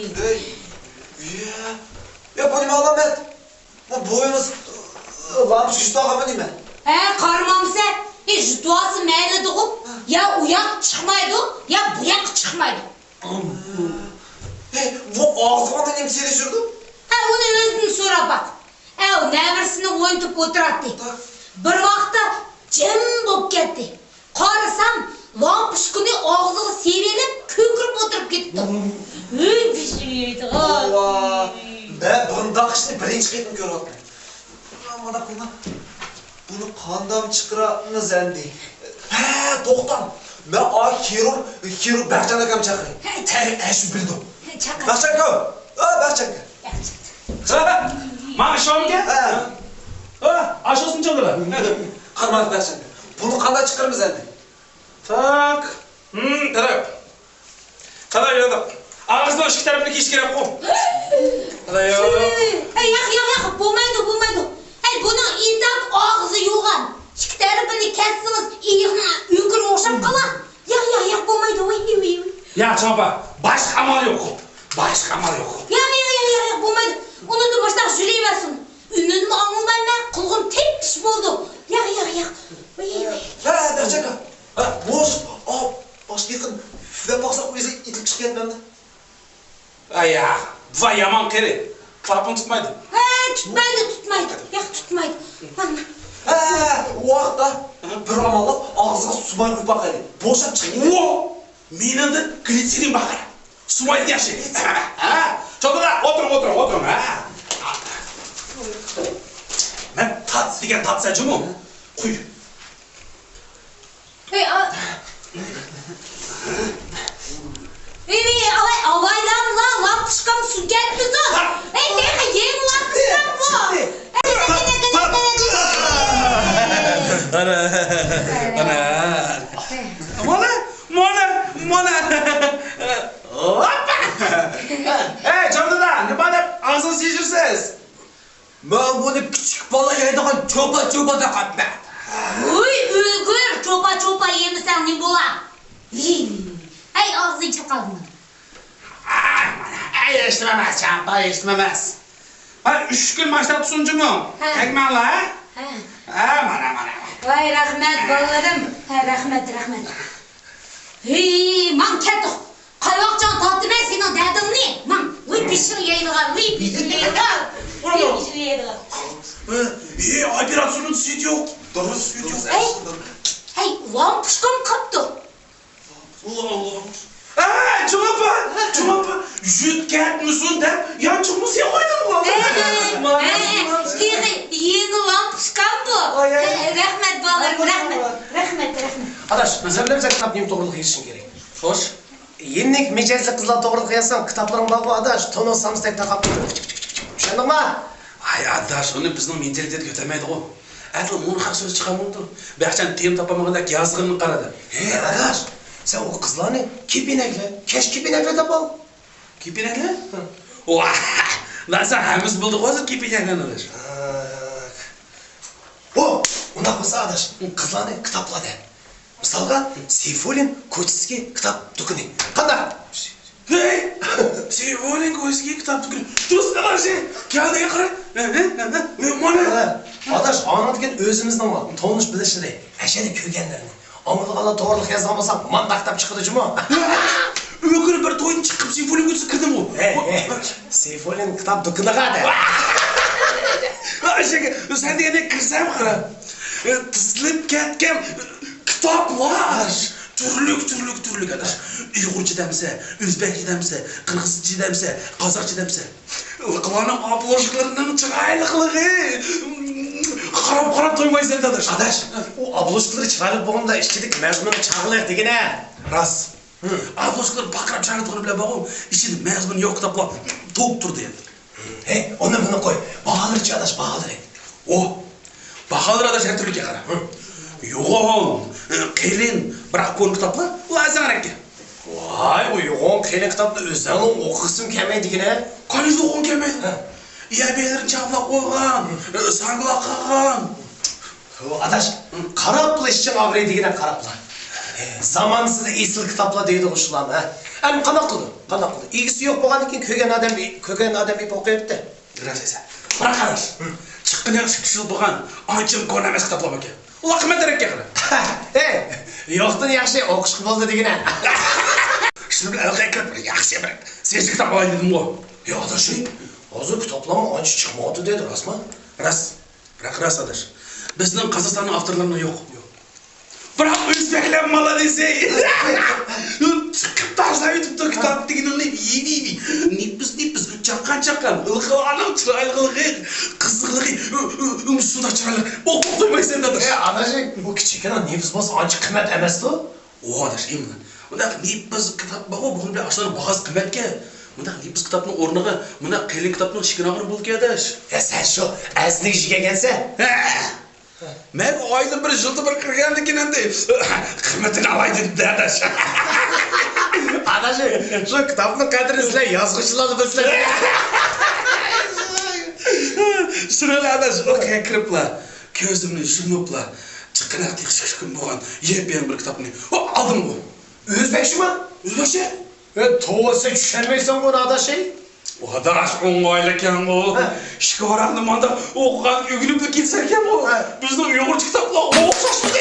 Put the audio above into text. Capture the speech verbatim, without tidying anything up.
ئەي، يا، يا، بۇ نېمە ئالامەت؟ بۇ بويىڭىز لامپۇچكا يۈتۈۋالغانمۇ نېمە؟ ھە، قارىمامسەن؟ ئى، يۈتۈۋالسا مەيلىدىغۇ. يا ئۇ ياققا چىقمايدۇ، يا بۇ ياققا چىقمايدۇ. ھەي، بۇ ئاغزىغا نېمە سېلىپ يۈرىدۇ؟ ھە، ئۇنى ئۆزىدىن سوراپ باق. ئەو، نەۋرىسىنى ئوينىتىپ ئولتۇراتتى. بىر ۋاقىتتا جىم بولۇپ كەتتى. قارىسام، لامپۇچكىنى ئاغزىغا سېلىۋېلىپ، كۆكىرىپ ئولتۇرۇپ كېتىپتۇ. ھۆي، پىشىپ يەيدىغان. ۋاھ، مەن بۇنداق ئىشنى بىرىنچى قېتىم كۆرۈۋاتىمەن. مانا بۇنى، بۇنى قانداق چىقىرىمىز ئەمدى؟ ھە، توختاڭ. مەن ئا خىرۇر، خىرۇر بەخچان ئاكامنى چاقىراي. ھە، ھە، ھە، شۇ بىلىدۇ. ھە، چاقىر. بەخچان ئاكا، ئا، بەخچان ئاكا. بەخچان. ماڭا ئىشەنمىگەن؟ ھە. ھە، ئاشۇسىنى چالدىلا. قارىماڭ، بەخچان ئاكا. بۇنى قانداق چىقىرىمىز ئەمدى؟ تاك. ھىم، قاراپ. قاراپ يۈرۈڭ. ئاغزىنىڭ ئىككى تەرىپىنى كېسىش كېرەكقۇ. قاراپ يۈرۈڭ. ھەي، ياق، ياق، ياق، بولمايدۇ، بولمايدۇ. ھەي، بۇنىڭ ئىنتايىن ئاغزى يوغان. ئىككى تەرىپىنى كەسسىڭىز، ئېيىقنىڭ ئۆكۈرى ئوخشاپ قالار. ياق، ياق، ياق، بولمايدۇ، ۋىي، ۋىي، ۋىي. يا، چاپا، باشقا ئامال يوق. باشقا ئامال يوق. ياق، ياق، ياق، ياق، ياق، بولمايدۇ. ئۇنىڭدىن باشلاپ يۈرۈۋەرسۇن. ئۈنىنىمۇ ئاڭلىمايمەن، قۇلىقىم تەپتىش بولىدۇ. ياق، ياق، ياق. ۋىي، ۋىي. ھە، بەخچان ئاكا. ھە، بوش. ئاپ، باشقا يېقىن. دەپ باقساق، ئۆزى ئېتىلىپ چىقىپ كەتمەمدۇ؟ ئايا، بۇ يامان قېرى. كىتابنى تۇتمايدۇ. ھە، تۇتمايدۇ، تۇتمايدۇ. ياق، تۇتمايدۇ. مانا. ھە، ھە، ھە، ئۇ ۋاقىتتا بىر ئاماللاپ ئاغزىغا سۇماي قۇيۇپ باقايلى. بوشاپ چىقىدۇ. ۋو! مېنىڭدە گلىتسېرىن بار. سۇمايدىن ياخشى. ھە، ھە. چوڭ دادا، ئولتۇرۇڭ، ئولتۇرۇڭ، ئولتۇرۇڭ، ھە. مەن تات دېگەن تاتسا جۇمۇ. قوي. ھەي، ئا-، ھەي، ھەي، ئاۋاي، ئاۋايلاڭلا، لامپۇچكام سۇ كەتتىدۇ. ھەي، تېخى يېڭى لامپۇچكام بۇ. ئانا، ئانا. مانا، مانا، مانا. ھوپپا. ھەي، چوڭ دادا، نېمە دەپ ئاغزىڭىزنى سىجىرسىز؟ مەن بۇنى كىچىك بالا يەيدىغان چوپا-چوپا دەپ قاپتىمەن. ھوي، ئۆلگۈر، چوپا-چوپا يېمىسەڭ نېمە بولا؟ ھەي، ئاغزىنى چاقالدىڭ. ھەي، ھېچنېمە ئەمەس، چاپا، ھېچنېمە ئەمەس. ھە، ئۈچ كۈن ماشىنا تۇتسۇن جۇمۇ. ھە. تەگمەڭلار، ھە؟ ھە. ھە، مانا، مانا. ۋاي، رەھمەت، بالىلىرىم. ھە، رەھمەت، رەھمەت. ھېي، ماڭ كەتتۇق. قايۋاقچاڭ تارتىمەن سېنىڭ دەردىڭنى. ماڭ، ۋىي بېشىڭ يەيدىغان، ۋىي بېشىڭ يەيدىغان. ۋىي بېشىڭ يەيدىغان. ھە، ئاپېراتسىيىنىڭ سۈيى يوق. دورا سۈيى يوق. ھەي، ھەي، لامپۇچكام قاپتۇ. ئاللا، ئاللا. ھە، جۇمۇ ئاپا، جۇمۇ ئاپا. يۈت كەتمىسۇن دەپ يانچۇقنى سېلىپ قويدۇم. ھە، ھە، تېخى يېڭى لامپۇچكام بۇ. ھە، رەھمەت، بالىلىرىم، رەھمەت، رەھمەت، رەھمەت. ئاداش، مەن بىلەمسەن كىتاب نېمە توغرىلىق يېزىشىم كېرەك؟ خوش. يېنىك مىجەزلىك قىزلار توغرىلىق يازساڭ، كىتابلىرىڭ بارغۇ، ئاداش، تونۇر سامسىدەك تارقاپ كېتىدۇ. چۈشەندىڭما؟ ھاي، ئاداش، ئۇنى بىزنىڭ مېنتالىتېت كۆتەرمەيدىغۇ. ئەتىلا مۇنۇ خەق سۆزى چىقارمامدۇ؟ بەخچەن تېما تاپالمىغاندەك يازغىنىنى قارىدى. ھەي، ئاداش، سەن ئۇ قىزلارنى كېپىنەكلە، كەچ كېپىنەكلە تاپال. كېپىنەكلە؟ ۋاھ! لاسا ھەممىسى بىلدىغۇ ھازىر كېپىنەكلەرنى، ئاداش. ھە. ھو، ئۇنداق بولسا، ئاداش، قىزلارنى كىتابلاردا. مىسالغا، سېيفۇللىن كوچىسىدىكى كىتاب دۇكىنى. قانداق؟ ھەي! سېيفۇللىن كوچىسىدىكى كىتاب دۇكىنى. تۇرسىنا قارىشى. كەلدى، قارا. ھە، ھە، ھە، ھە. مانا. ھە، ئاداش، ئانىڭ دېگەن ئۆزىمىزنىڭ تونۇش بىلىشلىرى، ئەشەدە كۆرگەنلىرىنى. ئاڭلىغانلار توغرىلىق يازغان بولساڭ، مانداق كىتاب چىقىدۇ جۇمۇ. ئۆكۈنۈپ بىر تويدىن چىقىپ سېيفۇللىن كوچىسىغا كىردىمغۇ. ھەي، ھەي، سېيفۇللىن كىتاب دۇكىنىغا دە. ئاشۇ، سەن دېگەندەك كىرسەم قارا. تىزىلىپ كەتكەن كىتابلار. تۈرلۈك، تۈرلۈك، تۈرلۈك، ئاداش. ئۇيغۇرچە دەمسە، ئۆزبەكچە دەمسە، قىرغىزچە دەمسە، قازاقچە دەمسە. ئۇلارنىڭ ئوبلوژكىلىرىنىڭ چىرايلىقلىقى. قاراپ، قاراپ تويمايسەن، ئاداش. ئاداش، ئۇ ئوبلوژكىلىرى چىرايلىق بولغاندا ئىچىدىكى مەزمۇنى چاغلىق دېگىنە. راست. ئوبلوژكىلىرى پارقىراپ چىرايلىق تۇرغىنى بىلەن بارغۇ، ئىچىدە مەزمۇن يوق كىتابلار توپ تۇرىدۇ ئەمدى. ھەي، ئۇنى بۇنى قوي. باھالىرىچۇ ئاداش، باھالىرى؟ ئو، باھالىرى ئاداش ھەر تۈرلۈككەن قارا. ھە. يوغان، قېلىن، بىراق كونا كىتابلار، ئۇ ئەرزانراقكەن. ۋاي، ئۇ يوغان قېلىن كىتابنى ئۆزۈڭنىڭ ئوقۇغۇسىمۇ كەلمەيدىكىنە. قايسى ئوقۇغۇم كەلمەيدۇ؟ ھە. يەر بېلىرىنى چاپلاپ قويغان، ساڭگىلاپ قالغان. ھو، ئاداش، قاراپلا ئىچىڭ ئاغرىيدىكىنە، قاراپلا. زامانىسىدا ئېسىل كىتابلار دەيدىغۇ شۇلارنى، ھە؟ ئەمدى قانداق قىلىدۇ؟ قانداق قىلىدۇ؟ ئىگىسى يوق بولغاندىن كېيىن كۆرگەن ئادەم، كۆرگەن ئادەم ئېلىپ ئوقۇيۋېرىپتۇ. راست دېسە. بىراق قاراش. چىققىنى ياخشى كۈتۈشۈپ بولغان، ئانچە كونا ئەمەس كىتابلارمىكەن. ئۇلار قىممەترەك ئەخىر. ھەي، يوقتىن ياخشى، ئوقۇشقا بولدى دېگىنە. شۇنى بىلەن ئەلقەگە كىرىپ، بىر ياخشى بىر سېزىك كىتاب ئالاي دېدىمغۇ. يا ئاداش، ھازىر كىتابلارمۇ ئانچە چىقمايۋاتىدۇ دەيدۇ، راستمۇ؟ راست. بىراق راست ئاداش. بىزنىڭ قازاقىستاننىڭ ئاپتورلىرىنىڭ يوق. بىراق ئۆزبەكلەر مالادېس ئەي. چىقىپ تاشلاپ ئۆتۈپتۇ كىتاب دېگىنىڭنى. يېيىپ يېيىپ، نېپىز نېپىز، چاققان چاققان، ھېلىقىلارنىڭ چىرايلىقلىقى، قىزىقلىقى، شۇنداق چىرايلىق. ئوقۇپ قويمايسەن ئاداش. ئەي ئاداش، بۇ كىچىككىنە نېپىز بولسا ئانچە قىممەت ئەمەستۇ؟ ئۇ ئاداش، ئىملا. مۇنداق نېپىز كىتاب بارغۇ، بۇنىڭ بىلەن ئاشۇلارنىڭ باھاسى قىممەتكەن. مۇنداق نېپىز كىتابنىڭ ئورنىغا مۇنداق قېلىن كىتابنىڭ شىكىناغىنى بولىدىكەن ئاداش. ھە، سەن شۇ ئەزنىگە ئىگە ئىكەنسەن. ھە. مەن ئايدا بىر، يىلدا بىر كىرگەندىكىن ئەمدى قىممىتىنى ئالاي دېدىم-دە ئاداش. ئاداش، شۇ كىتابنىڭ قەدرىنى سىلەر يازغۇچىلارلا بىلسىلەر. شۇنىلا ئاداش، ئۇ كىرىپلا، كۆزۈمنى يۇمۇپلا، چىققىنە تېخى ئىككى كۈن بولغان يېپيېڭى بىر كىتابنى ئالدىمغۇ. ئۆزبەكچىمۇ؟ ئۆزبەكچە. ئە، توۋا، سەن چۈشەنمەيسەنغۇ ئاداش، ئەي. ئاداش، ئوڭايلىكەنغۇ. ھە. ئىككى ۋاراقنى مانداق ئوقۇغان ئۆگىنىپلا كەتسەكەنغۇ. ھە. بىزنىڭ ئۇيغۇرچە كىتابلار ئوخشاشمىدى؟